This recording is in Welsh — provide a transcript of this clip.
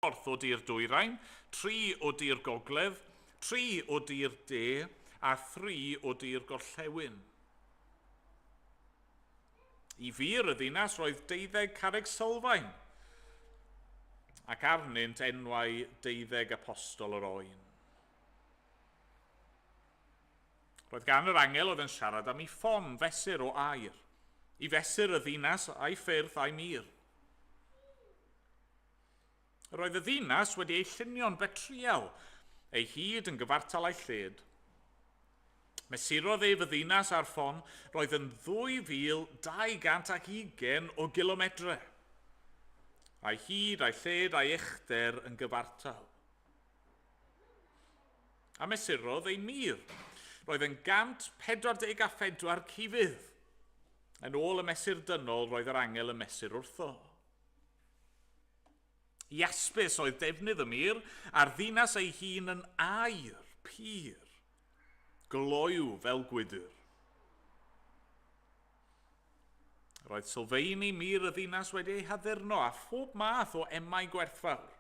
Ffordd o du'r dwyrain, tri o du'r gogledd, tri o du'r de, a thri o du'r gorllewin. I fur y ddinas roedd deuddeg carreg sylfaen, ac arnynt enwau deuddeg apostol yr oen. Roedd gan yr angel oedd yn siarad â mi ffon fesur o aur, i fesur y ddinas a'i ffyrdd a'i mur. Roedd y ddinas wedi ei llunio'n betriel, ei hyd yn gyfartal a'i lled. Mesurodd ef y ddinas a'r ffon, roedd yn 2,220 o gilomedrau. A'i hyd, a'i lled, a'i uchder yn gyfartal. A mesurodd ei mur. Roedd yn 144 cufydd. Yn ôl y mesur dynol, roedd yr angel yn mesur wrtho. Iasbis oedd defnydd y mur, a'r ddinas ei hun yn aur pur, gloyw fel gwydr. Roedd sylfeini mur y ddinas wedi ei haddurno â phob math o emau gwerthfawr.